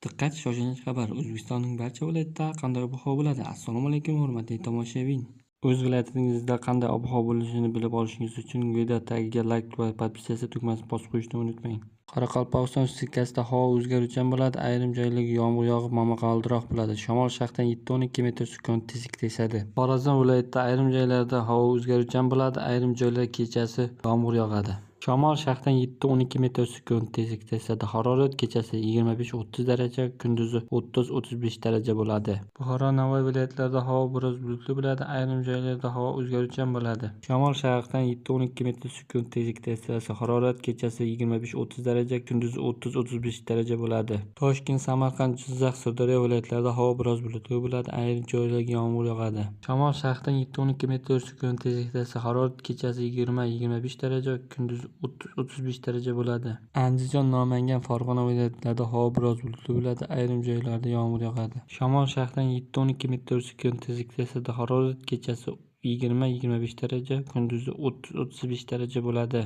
Diqqat, shoshilinch xabar! O'zbekistonning barcha viloyatlarida qanday ob-havo bo'ladi? Assalomu alaykum, hurmatli tomoshabin. O'z viloyatingizda qanday ob-havo bo'lishini bilib olishingiz uchun video tagiga like va podpisatsiya tugmasini bosib qo'yishni unutmang. Qoraqalpog'iston Respublikasida havo o'zgaruvchan bo'ladi, ayrim joylarga yomg'ir yog'ib, momaqaldiroq bo'ladi. Shamol sharqdan 7-12 metr sekund tezlikda esadi. Xorazm viloyatida ayrim joylarda havo o'zgaruvchan bo'ladi, ayrim joylarda kechasi yomg'ir yog'adi. Shamol sharqdan 7-12 metr sekund tezlikda esadi. Harorat kechasi 25-30 daraja, kunduzi 30-35 daraja bo'ladi. Buxoro, Navoiy viloyatlarida havo biroz bulutli bo'ladi, ayrim joylarda havo o'zgaruvchan bo'ladi. Shamol sharqdan 7-12 metr sekund tezlikda esadi. Harorat kechasi 25-30 daraja, kunduzi 30-35 daraja bo'ladi. Toshkent, Samarqand, Jizzax, Sirdaryo viloyatlarida havo biroz bulutli bo'ladi, ayrim joylarga yomg'ir yog'adi. Shamol sharqdan 7-12 metr sekund tezlikda esadi. Harorat kechasi 20-25 daraja, kunduzi 30-35 daraja bo'ladi. Andijon, Namangan, Farg'ona viloyatlarida havo biroz bulutli bo'ladi, ayrim joylarda yomg'ir yog'adi. Shamol sharqdan 7-12 metr sekund tezlikda esadi. Harorat kechasi 20-25 daraja, kunduzi 30-35 daraja bo'ladi.